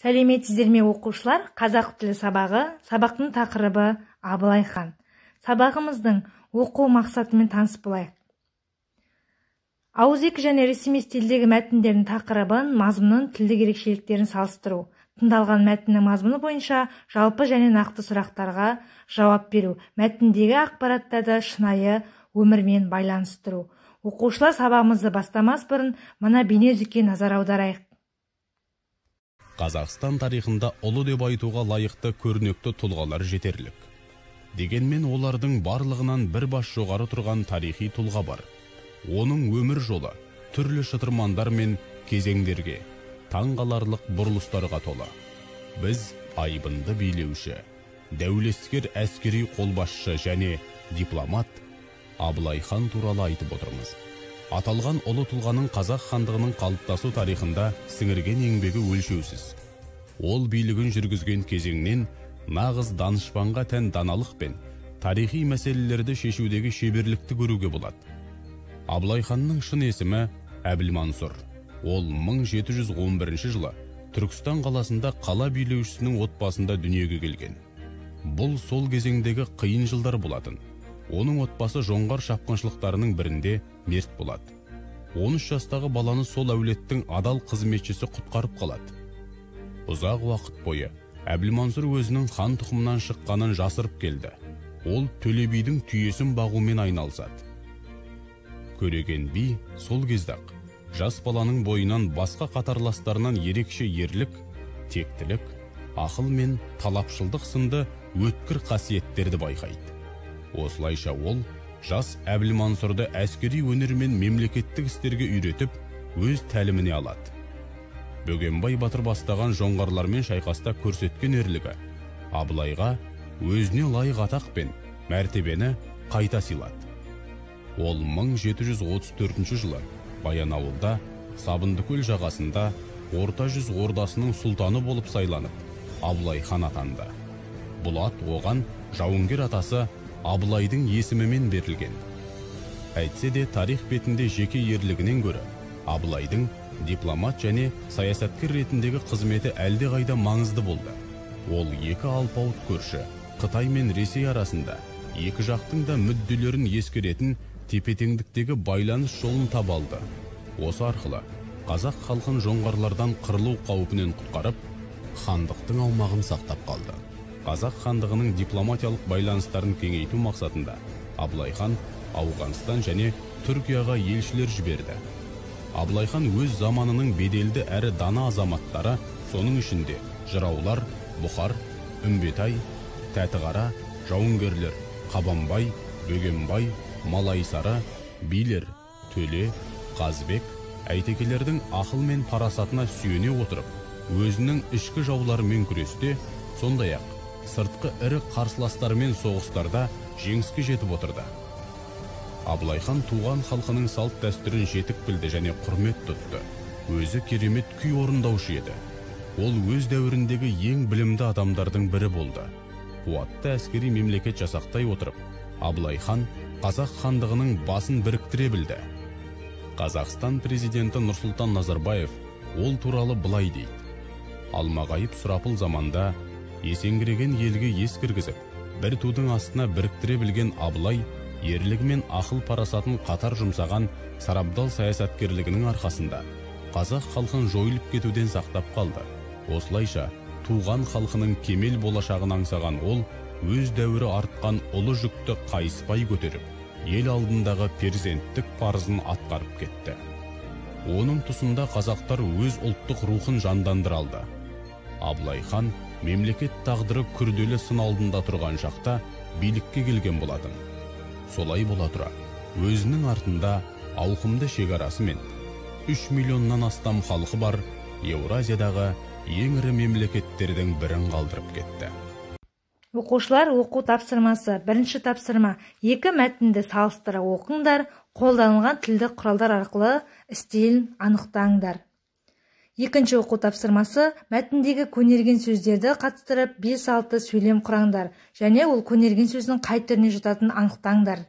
Сәлеметсіздер ме, оқушылар? Қазақ тілі сабағы, сабақтың тақырыбы Абылай хан. Сабағымыздың оқу мақсатымен таныс болайық. Ауызекі және ресми стильдегі мәтіндердің тақырыбын, мазмұнын, тілдік ерекшеліктерін салыстыру. Тыңдалған мәтіннің мазмұны бойынша жалпы және нақты сұрақтарға жауап беру. Мәтіндегі ақпараттарды шынайы өмірмен байланыстыру. Оқушылар, сабағымызды бастамас бұрын мына бейне үзікке назар аударайық. Қазақстан тарихында ұлы деп айтуға лайықты көрнекті тұлғалар жетерлік. Дегенмен олардың барлығынан бір бас жоғары тұрған тарихи тұлға бар. Оның өмір жолы түрлі шытырмандар мен кезеңдерге, таңғаларлық бұрылыстарға толы. Біз айбынды билеуші, дәулескер әскери қолбасшы және дипломат Абылай хан туралы айтып отырмыз. Аталған ұлы тұлғаның қазақ хандығының қалыптасу тарихында сіңірген еңбегі өлшеусіз. Ол билігін жүргізген кезеңнен нағыз данышпанға тән даналық пен тарихи мәселелерді шешудегі шеберлікті көруге болады. Абылай ханның шын есімі Әбілмансұр. Ол 1711 жылы Түркістан қаласында қала билеушісінің отбасында дүниеге келген. Бұл сол кезеңдегі қиын жылдар болатын. Оның отбасы жоңғар шапқыншылықтарының бірінде мерт болады. 13 жастағы баланы сол әулеттің адал қызметшісі құтқарып қалады. Ұзақ уақыт бойы Әбілмансұр өзінің хан тұқымынан шыққанын жасырып келді. Ол Төле бидің түйесін бағумен айналысады. Көреген би сол кезде-ақ жас баланың бойынан басқа қатарластарынан ерекше ерлік, тектілік, ақыл мен талапшылдық сынды өткір қасиеттерді байқайды. Осылайша ол жас Әбілмансұрды әскери өнер мен мемлекеттік істерге үйретіп, өз тәліміне алады. Бөгенбай батыр бастаған жоңғарлармен шайқаста көрсеткен ерлігі Абылайға өзіне лайық атақ пен мәртебені қайта сыйлады. Ол 1734 жылы Баянауылда Сабындыкөл жағасында Орта жүз ордасының сұлтаны болып сайланып, Абылай хан атанды. Бұл ат оған жауынгер атасы Абылайдың есімімен берілген. Әйтсе де тарих бетінде жеке ерлігінен гөрі Абылайдың дипломат және саясаткер ретіндегі қызметі әлдеқайда маңызды болды. Ол екі алпауыт көрші Қытай мен Ресей арасында екі жақтың да мүдделерін ескеретін тепе-теңдіктегі байланыс жолын таба алды. Осы арқылы қазақ халқын жоңғарлардан қырылу қаупінен құтқарып, хандықтың аумағын сақтап қалды. Қазақ хандығының дипломатиялық байланыстарын кеңейту мақсатында Абылай хан Ауғанстан және Түркияға елшілер жіберді. Абылай хан өз заманының беделді әрі дана азаматтары, соның ішінде жыраулар, Бұхар, Үмбетай, Тәтіқара, жауынгерлер Қабанбай, Бөгенбай, Малайсары, билер, Төле, Қазбек, Әйтекелердің ақыл мен парасатына сүйене отырып, өзінің ішкі жауларымен күресте, сондай-ақ сыртқы ірі қарсыластарымен соғыстарда жеңіске жетіп отырды. Абылай хан туған халқының салт дәстүрін жетік білді және құрмет тұтты. Өзі керемет күй орындаушы еді. Ол өз дәуіріндегі ең білімді адамдардың бірі болды. Қуатты әскери мемлекет жасақтай отырып, Абылай хан қазақ хандығының басын біріктіре білді. Қазақстан президенті Нұрсұлтан Назарбаев ол туралы былай дейді: Алмағайып сұрапыл заманда есеңгіреген елге ес кіргізіп, бір тудың астына біріктіре білген Абылай ерлігі мен ақыл парасатын қатар жұмсаған сарабдал саясаткерлігінің арқасында қазақ халқын жойылып кетуден сақтап қалды. Осылайша туған халқының кемел болашағын аңсаған ол өз дәуірі артқан ұлы жүкті қайыспай көтеріп, ел алдындағы перзенттік парызын атқарып кетті. Оның тұсында қазақтар өз ұлттық рухын жандандыра алды. Абылай хан мемлекет тағдыры күрделі сын алдында тұрған шақта билікке келген болатын. Солай бола тұра, өзінің артында ауқымды шекарасы мен 3 миллионнан астам халқы бар Еуразиядағы ең ірі мемлекеттердің бірін қалдырып кетті. Оқушылар, оқу тапсырмасы. Бірінші тапсырма. Екі мәтінді салыстыра оқыңдар, қолданылған тілдік құралдар арқылы стилін анықтаңдар. Екінші оқу тапсырмасы. Мәтіндегі көнерген сөздерді қатыстырып 5-6 сөйлем құраңдар және ол көнерген сөздің қай түріне жататынын анықтаңдар.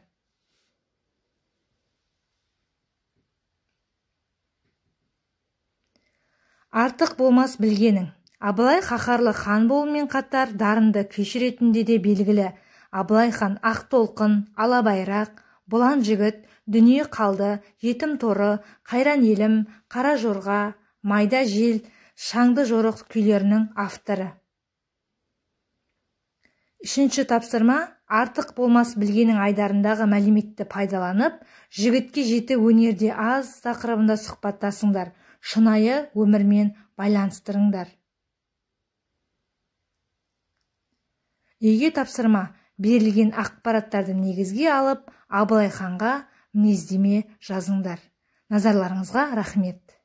Артық болмас білгенің. Абылай қаһарлы хан болумен қатар дарынды күйші ретінде де белгілі. Абылай хан Ақ толқын, Ала байрақ, Бұлан жігіт, Дүние қалды, Жетім торы, Қайран елім, Қара жорға, Майда жел, Шаңды жорық күйлерінің авторы. Үшінші тапсырма. Артық болмас білгенің айдарындағы мәліметті пайдаланып, жігітке жеті өнерде аз тақырыбында сұхбаттасыңдар, шынайы өмірмен байланыстырыңдар. Үйге тапсырма. Берілген ақпараттарды негізге алып, Абылай ханға мінездеме жазыңдар. Назарларыңызға рахмет.